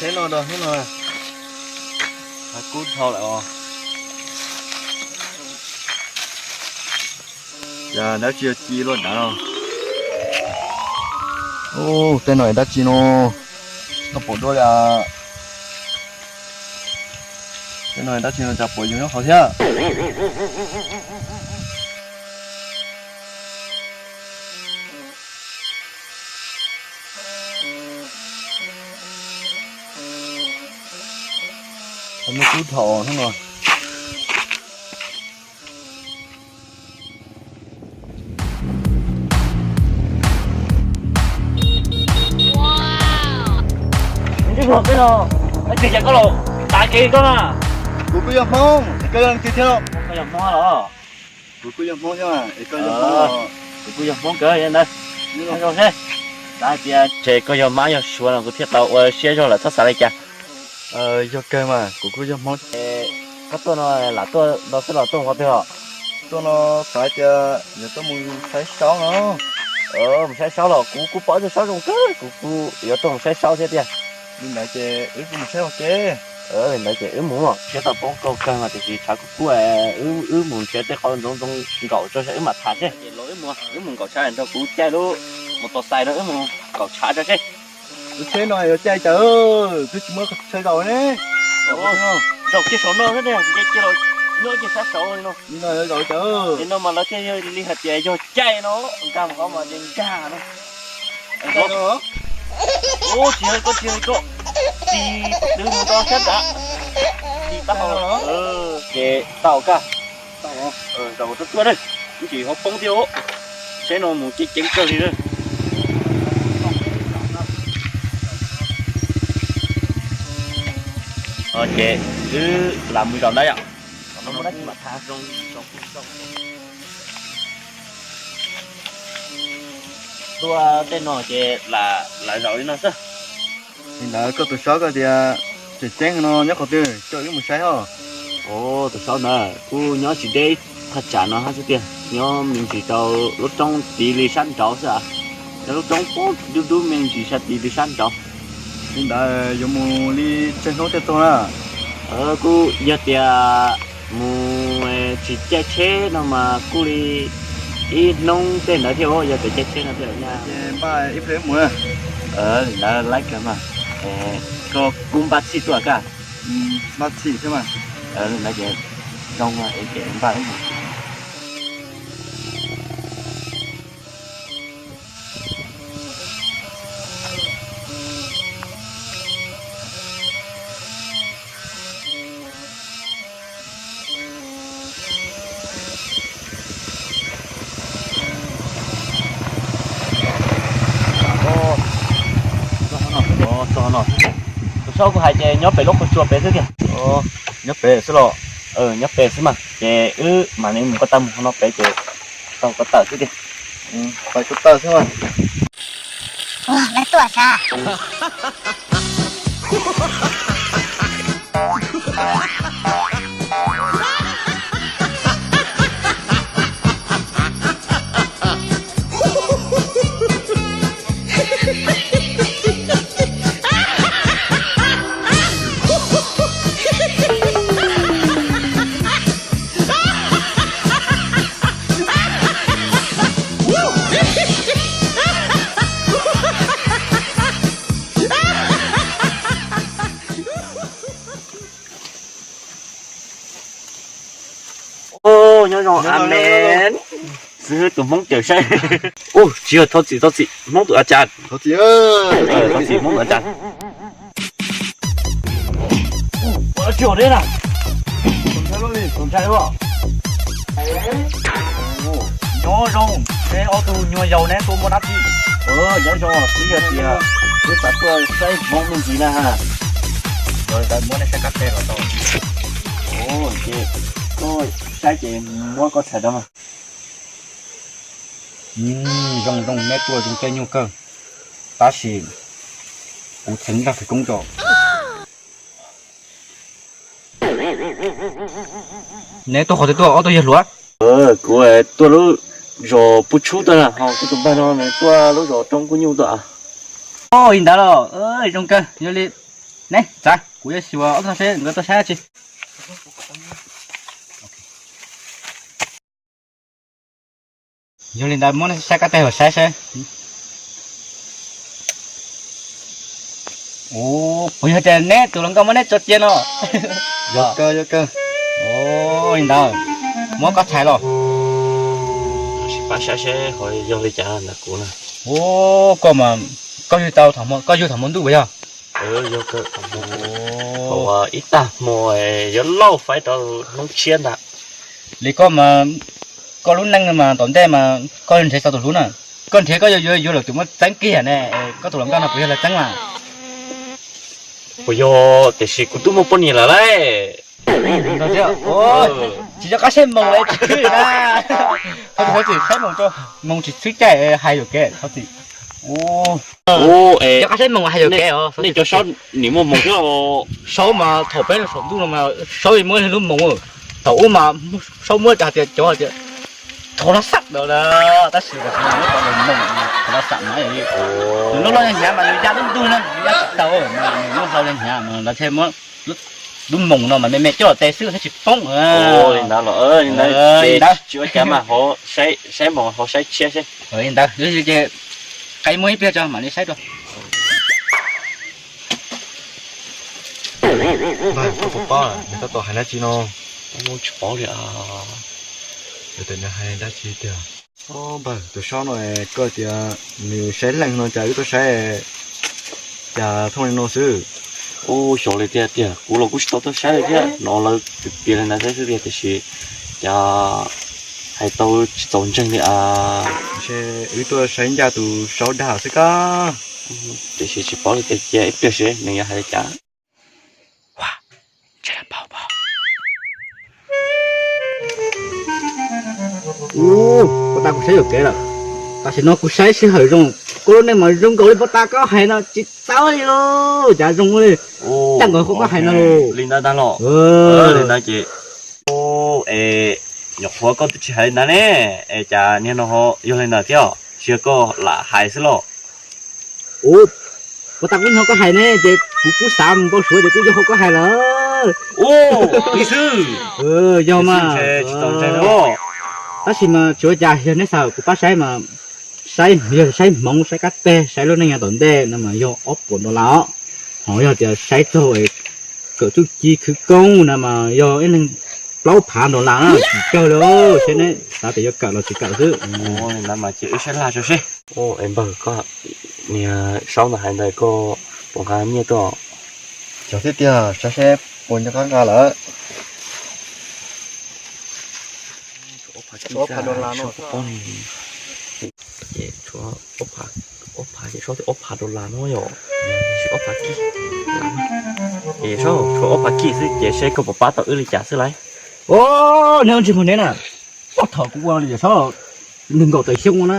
Hnub no, hnub no kub dhau lawm os. Cas dab tsi ci luaj dav no. Ub, tej no dab tsi no, koj pom dua li. Tej no dab tsi no cas puas yog nyob qhov thiab. Muaj kub dhau hnub no. Ntxim hluas peb no, ib txwm cas koj los tav kev koj na. Kuv kuj yog Hmoob, koj yog leej twg thiab? Koj yog Hmoob los? Kuv kuj yog Hmoob thiab, es koj yog Hmoob los? Kuv kuj yog Hmoob kawg ntawd. Zoo seb, xav hais tias ntshe koj yog Mab yog Suav no kuv thiaj tau ua siab zog lawm, txhob xav li cas. Yog kawg mas, kuv kuj yog Hmoob. Koj tuaj no lam tuaj no xwb los tuaj mus qhov twg os? Tuaj no xav hais tias yuav tuaj mus saib saub no. Mus saib saub los kuv kuj pom ib tug saub zoo kawg, kuv kuj yuav tuaj mus saib saub thiab tiag. Li ntawd ces wb kuj mus saib ua ke. Li ntawd ces wb mus. Siab tau poob koj kawg mas tiam sis tshav kuj kub, wb mus nrhiav tej qhov ntxoov ntxoo nkaum tso seb wb mam tham seb. Wb mus nkaum tshav nrog kuv caij lub mus tos xais no wb mus nkaum tshav tso seb. Lub tsheb no yuav caij cas, twb tsis muaj tsheb zaum ne. Zaum kiag saum no xwb tiag, nce kiag los nyob kiag sab saud li no. Li no yuav zaum cas? Li no mas lawv thiaj li hais tias yog caij no, nkag mus qhov mas ces nkag no. Ub, tsis yog koj, tsis yog koj, tis twv mus rau sab nrad, tis taub hau. Ces tau kag. Zaum tuaj tuaj na, ib ntsis ho poob thiab. Tsheb no mus ceev ceev kawg li na. Ces wb lam mus zaum ntawd yom. Tuaj tej no ces lam zaum li no xwb. Li ntawd koj tus saub koj tias tseem ceeb no nyob qhov twg, coj wb mus saib os. Tus saub ntawd kuj nyob tsis deb thaj tsam no hab xwb tiag, nyob me ntsis rau lub roob tid li sab nraud xwb a. Nyob lub roob poob dub dub me ntsis sab tid li sab nraud. Li ntawd yuav mus li tsawg hnub thiaj txog na? Kuj yog tias mus tsis caij tsheb no mas kuj li ib hnub tej ntawd thiab, yog tias caij tsheb no thiaj li npaj ib pliag mus. Li ntawd laib kawg mas, koj kuj npaj txhij tuaj koj. Npaj txhij thiab mas. Li ntawd ces zoo es npaj ib mus. Tus saub kuv hais ces nyob pem lub qhov tsua pem xwb tiag. Nyob pem xwb los? Nyob pem xwb mas ces wb mam li mus ko taw mus qhov no pem ces tau ko taw xwb tiag. Pais ko taw xwb mas. Lawv tuaj sas. Nyob zoo a me. Xib hwb tus Hmoob cawm saib. Ub, tsis yog, thov txim, thov txim, Hmoob tus a cas. Thov txim, thov txim, Hmoob tus a cas. Ua tsis ua deb na. Tus ntshai ua. Nyob zoo, neb ob tug nyuag yaus neb tuaj muaj dab tsi? Nyob zoo, twb yog tias twb xav tuaj saib Hmoob me ntsis na ha. Muab neb saib kab teg los tau. Ces koj saib ces muab koj txhais rau mas. Zoo zoo, neb tuaj zoo caij nyuj kawg, tab sis kuv txheev zaj khawv koob tso. Neb tuaj qhov twg tuaj ob tug yawg hluas? Kuv tuaj lub zos Pub Tshub tuaj na, ho kuv tus npawg no nws tuaj lub zos Roob Kub Nyuj tuaj. Ua li ntawd los zoo kawg, yog li Ne, txav, kuv yuav xyuas ob tug no seb nkawd tuaj saib dab tsi. Yog li ntawd muab saib kab teg los saib seb. Ua, puas yog tias neb tus hluas nkauj muab neb tso cia no? Yog kawg, yog kawg. Ua, li ntawd muab koj txhais los. Sim pab saib seb ho yog li cas ntawm kuv na. Ua, koj mas, koj yug tau, koj yug thaum hmo ntuj puas yog? Yog kawg, thaum ib tag hmo yuav lauj faib rau hnub tshiab ntag. Li koj mas, koj lub neej mas tom ntej mas koj nrhiav tau tus hlub na. Koj nrhiav koj yuav yuav lawm tus muab txeeb kiag ne, koj tus hluas nkauj no puas yog lawv txeeb mas? Puas yog, tiam sis kuv twb muaj poj niam lawm lauj. Tsis nco qab saib moos es tsis txhwb na. Thov txim, thov txim, saib moos tsis txhwb caij hais yuam kev, thov txim. Nco qab saib moos hais yuam kev os. Nej cov saub nim muaj moos thiab. Saub mas thaum peb saum ntuj no mas saub muab lub moos. Thaum ub mas saub muab hais tias cov hais tias thov lab xam ntawd na, tab sis mas muab cov moos thov lab xam na. Nws lub hlau hnyav mas nws ya lub ntuj na, nws ya tsis tau, nws lub hlau hnyav mas lawv thiaj muab lub moos no mas me me coj los tes xwb thiaj tsis poob. Li ntawd los, li ntawd ces tsis ua cas mas, saib moos ho saib tshiab seb. Li ntawd ces qe muab ib pliag tso mam li saib dua. Npawg, koj puas paub nws tab tom hais dab tsi no? Tsis paub li. Nws hais dab tsi tiag? Npawg, tus saub no koj tias nws saib leej no cas wb tuaj saib cas thooj li no xwb? Ub, xyov li tiag tiag, kuv los kuj tsis tau tuaj saib li thiab, hnov lawv piav li ntawd thiab xwb tiag, tiam sis cas hais tau tsis txaus ntseeg li as. Ntshe wb tuaj saib ncaj tus saub dag xwb kab. Tiam sis tsis paub li tiag, cia ib pliag seb nws yuav hais li cas. Ua, ntshe lawv paub pob. Ub, puas tas kuv saib yuam kev lawm. Tam sim no kuv saib sij hawm zoo, koj lub neej mas zoo nkaus li puas tas koj hais no tsis txawj li lauj, cas zoo li. Cas nkawd qhuav koj hais no li ntawd ntag los. Li ntawd ces, es nyuam qhuav koj twb tsis hais li ntawd ne, es cas niag no ho yog li ntawd thiab, tsis yog koj lam hais xwb los? Ub, puas tas kuv hnov koj hais ne ces kuv kuj xav mus npau suav ces kuj yog koj hais lawm. Ub, li xwb. Yog mas, tsis tau ntseeg. Tab sis mas tsis ua cas, yog neb xav kuv pab saib mas, saib, yog saib hmoov, saib kab teg, saib lub neej yav tom ntej no mas yog ob puas dollar os. Ho yog tias saib txog kawm txuj ci khwv koob na mas yog ib leeg plaub phav dollar na, tsis kawg li. Seb neb xav tias yuav kawm los tsis kawm xwb. Ntawd mas ces wb saib laj tso seb. Npawg, koj niag saub ntawd hais ntawd koj puas nqa nyiaj tuaj? Cog thiab tiag, saib seb puas nco qab nqa lawm. Ob phav dollar no. Ces tshuav ob phav, ob phav ces saub tias ob phav dollar no yom, tsis ob phav kij. Ces saub tshuav ob phav kij xwb ces seb koj puas pab tau wb li cas xwb lauj. Neb ua ntsis mus neb na, ob thaum kuv ua li yawm saub nees nkaum tawm xyoo na,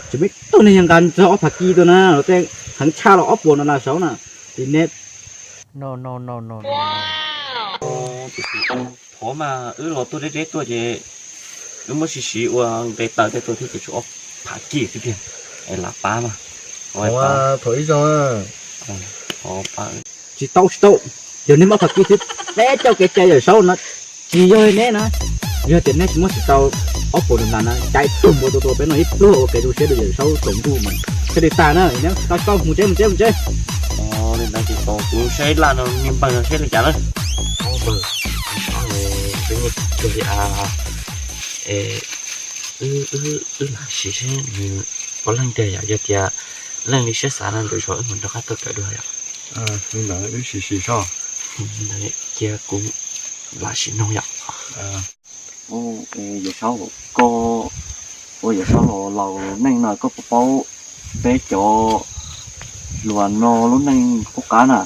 tseem me tub neeg nqa txog ob phav kij tuaj na, los tej heev tshaj los ob puas no na saub na, li neb. Thov mas wb los tuaj deb deb tuaj ces wb muab siv siv ua nqe taws tej tuaj thiab ces tshuav ob phav kij xwb tiag, es lam pab mas. Thaum ib zaug tsis tau, tsis tau, yog neb muab ob phav kij xwb, peb coj kev cai yawm saub no tsis yog li neb na. Yog tias neb tsis muab tsis tau ob puas dollar na, caiv tug npua tua tua peb no ib pluag ua kev tu siab rau yawm saub saum ntuj mas thiaj li tag na. Neb tsis tau, tsis tau, mus tsev, mus tsev, mus tsev. Li ntawd ces tos kuv saib laj no niag npawg no seb li cas na. Npawg, peb nyiaj cuag li a, wb lam sim seb nws puas leej tiag yom, yog tias leej li siab xav no lwm zaus wb mam rov qab tuaj kawm dua yom. Li ntawd wb sim sim seb. Cia kuv lam sim noog yom. Yawm saub, koj ua yawm saub los laus neej no koj puas paub peb cov hluas no lub neej qub qab na?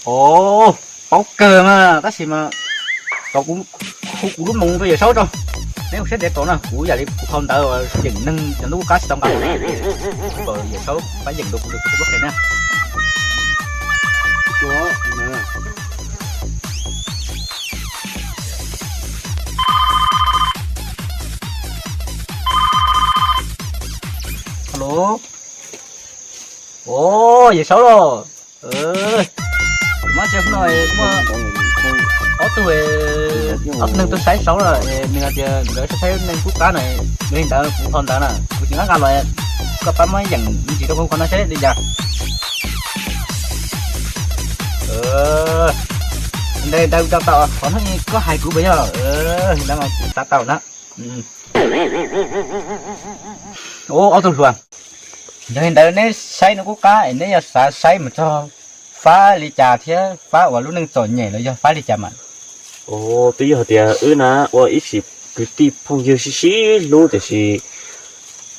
Os, paub kawg mas, tab sis mas tos kuv hu kuv lub moos rau yawm saub tso. Neb ua siab ntev tos na, kuv yam li kuv phau ntawv yeem neeg cov ntuj qub qab tsis tau nqa. Kom yawm saub pab yeem rau kuv, kuv thiaj paub qhia na. Alo. Os, yawm saub los. Kuv muab Ces hnub no muaj ob tug, ob tug neeg tuaj saib saub na, nws hais tias nkawd saib saib neeg kub qab na, yog li ntawd kuv qhov ntawd na kuv tsis nqa nqa los, koj pab muab yeem me ntsis rau kuv qhov no seb li cas. Ntawd ntawd tau tau qhov no koj hais kuv puas yog? Ntawd mas kuv xav tau na. Ua ob tug hluas, yog li ntawd neb saib nws kub qab es neb yuav xav saib mus txog fab li cas thiab fab uas lub neej txom nyem los yog fab li cas mas? Twb yog tias wb na ua ib sim kwv tij phooj ywg sib sib hlub tiam sis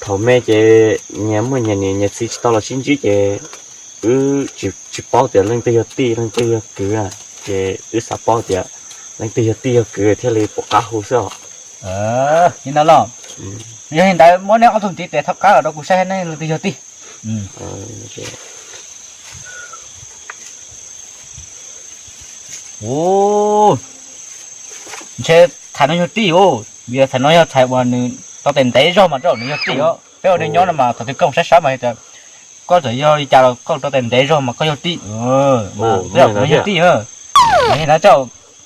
thaum me ces nyias muaj nyias niam nyias txiv tsis tau los sib ntsib ces wb tsis paub tias leej twg yog tij leej twg yog kwv na, ces wb xav paub tias leej twg yog tij yog kwv thiaj li pom qab hu xwb os. Li ntawd los, yog li ntawd muab neb ob tug ntiv tes thov qab los rau kuv saib nej leej twg yog tij. Ntshe thais no yog tij os, vim thais no yog thais uas nws tau tes ntev zog mas rau nws yog tij os. Peb ua neej nyob no mas thaum twg koj saib saib mas tias koj txawm yog li cas los koj tau tes ntev zog mas koj yog tij. Yog tij,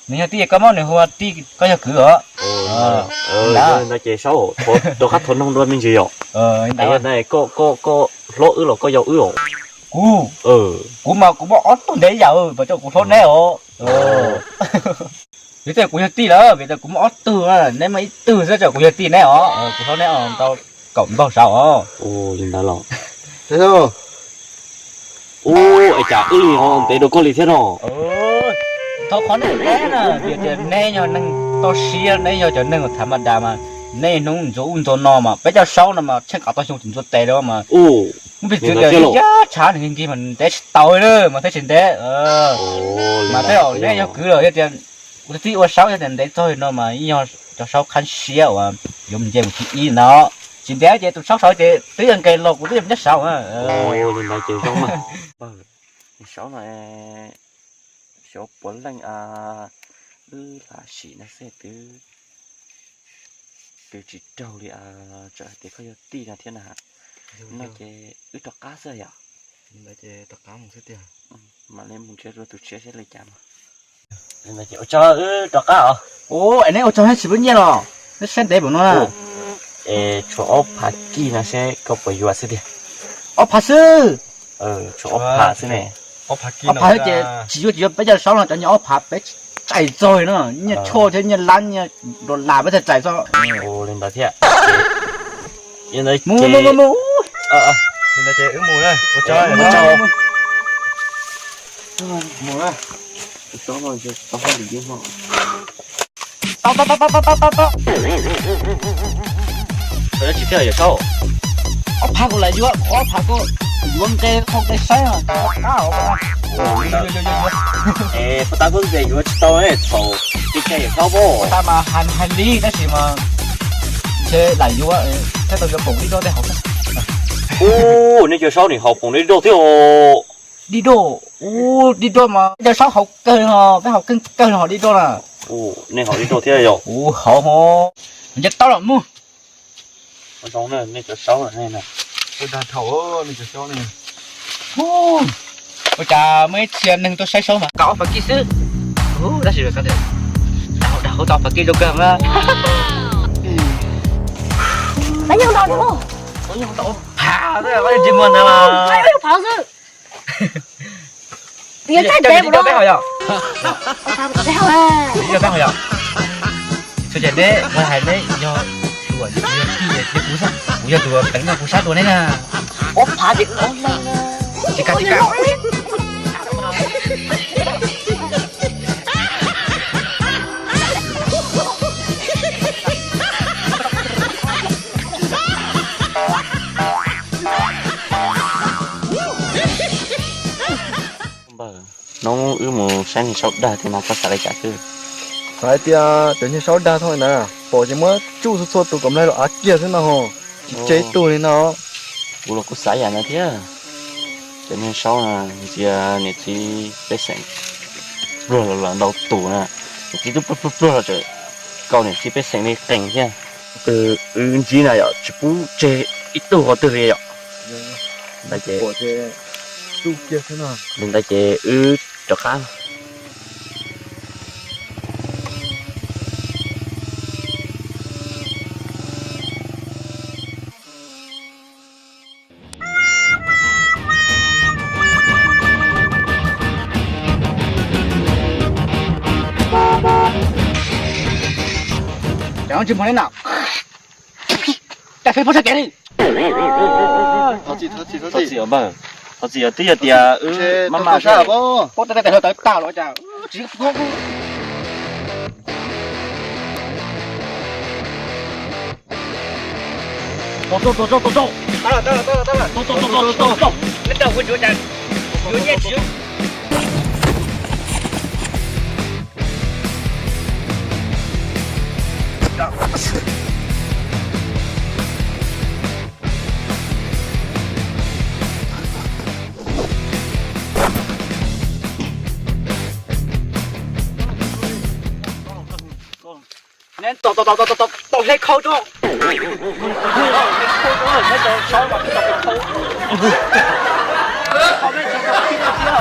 nws yog tij, koj muab nws hu ua tij koj yog kwv os. Ntawd ces Saub, rov qab thov noog dua me ntsis yom. Koj hlob wb los koj yau wb os? Kuv, kuv mas kuv muaj ob tug ntev yam, puas tau kuv hlob neb os? Vim tias kuv yog tij lawm, vim tias kuv muaj ob tug, neb muaj ib tug xwb, tau kuv yog tij neb os, kuv hlob neb os, tau kaum npaug saud os. Li ntawd los. Ua cas wb li ho ntev dua koj li thiab no? Thov qhov nej teb na, vim tias neb yog neeg toj siab, neb yog cov neeg tham ma das mas, nej hnub ntxuav ub ntxuav no mas, peb cov Saub no mas tsheej qhov tau xyoo tsis ntxuav tes li mas. Muaj pes tswv tias yaj tshav nws nkig mas ntev tsis tau li mas thiaj tsis ntev. Mas tej zaum neb yog kwv lawm, yog tias kuv twb ua Saub yog tias ntev txog li no mas yeej yog cov Saub qhab siab uas yuav mus nce mus thib ib no. Tsis ntev ces tus Saub saud ces twb yog nqes los kuv twb yog nyob saud. Li ntawd ces zoo mas. Saub no, xyov puav leej wb lam sim no xwb twb, twb tsis raug li, txawm hais tias koj yog tij no thiab na. No ces wb rov qab xwb yom. Mam li mus nrhiav dua tus tshiab seb li cas mas. Ua tsaug, wb rov qab os. Ua, es neb ua tsaug thiab tsis pub nyiaj los? Neb saib ntev npaum no na. Es tshuav ob phav kij no seb koj puas yuav xwb tiag. Ob phav xwb. Tshuav ob phav xwb ne. Ob phav xwb ces tsis yuav, tsis yuav, peb cov Saub no cov nyiaj ob phav peb txais txog no, nyiaj tshuaj thiab nyiaj lab nyiaj dollar peb txais txog. Li ntawd thiab. Mus mus mus mus. Li ntawd ces wb mus na, ua tsaug. Tau tau tau tau tau tau. Tsis thiaj yawm Saub. Ob phav kuv lam yuav, ob phav kuv yuav nqe qhov nqe saib. Puas tab kuv nqe yuav tsis tau thaum tsis thiaj yawm Saub pob. Puas tab mas hais hais li tab sis mas ntshe lam yuav, thiaj tau yuav poom dib doj tej hauv. Ub, nej cov Saub nim haus poom dib doj thiab os. Dib doj, ub, dib doj mas cov Saub haus kawg ho, peb haus kawg kawg ho dib doj na. Nej haus dib doj thiab yom? Ub, haus ho. Nce tau los mus. Zoo nej cov Saub. Ua dag thaum nej cov Saub ne. Ua cas muaj ib txhia neeg tuaj saib Saub mas nqa ob phav kij xwb. Tab sis dag hauv tau ob phav kij zoo kawg na. Phav xwb. Yog tsaib ntev yog peb ho yom? Txhua ces neb, kuv hais neb yog tus yog tij, kuv yog tus teev no kuv saib dua neb na. Ob phav ces wb ob leeg na. Tsis kam tsis kam. Hnub wb mus saib niag Saub dag thiab mas koj xav li cas xwb? Xav hais tias cov niag Saub dag thaum na, pom ces muab tsuj txhua txhua tus kom nplaig los av kiag xwb no ho, tsis tseg ib tug li no. Kuv los kuv xav yam no thiab. Cov niag Saub na, ntsia niam txiv pej xeem pluag los ntau tus na, niam txiv twb pluag pluag pluag los tseem kaus niam txiv pej xeem li qees thiab. Tus wb ntsib na yom, tsis pub tseg ib tug qhov twg li yom. Ntawd ces, li ntawd ces wb rov qab. Nws tsis mus li na. Cais fej pub sab kev li. Thov txim, thov txim, thov txim. Thov txim, twb yog tias wb maj mam sab. Pub tes tes hluav taws tag los cas tsis pub. Tos, tos, tos, tos, tos. Tab lawm, tab lawm, tab lawm, tab lawm. Tos, tos, tos, tos, tos, tos. Neb rau kuv tsuav cas yuav nyiaj tsis yuav. Neb tos, tos, tos, tos, tos, tos hle khau tso. Hle khau tso, neb tos saub mas twb tos pem khau. Khau neb tsis tos tib tug thiab.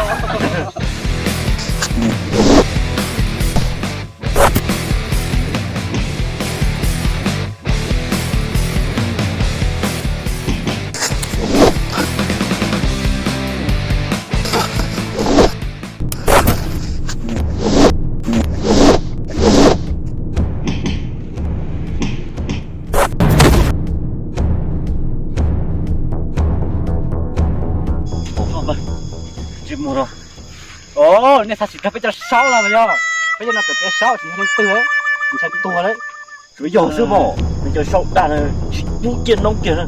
Tsis mus los. Os, nej xav tsis tau peb cov saub los yog peb cov no tawm peb saub tsis yog leej twg, ntshai tuag lawm. Tsuas yog xwb mas, nws cov saub dag na, tsis pub ciaj noob kiag na.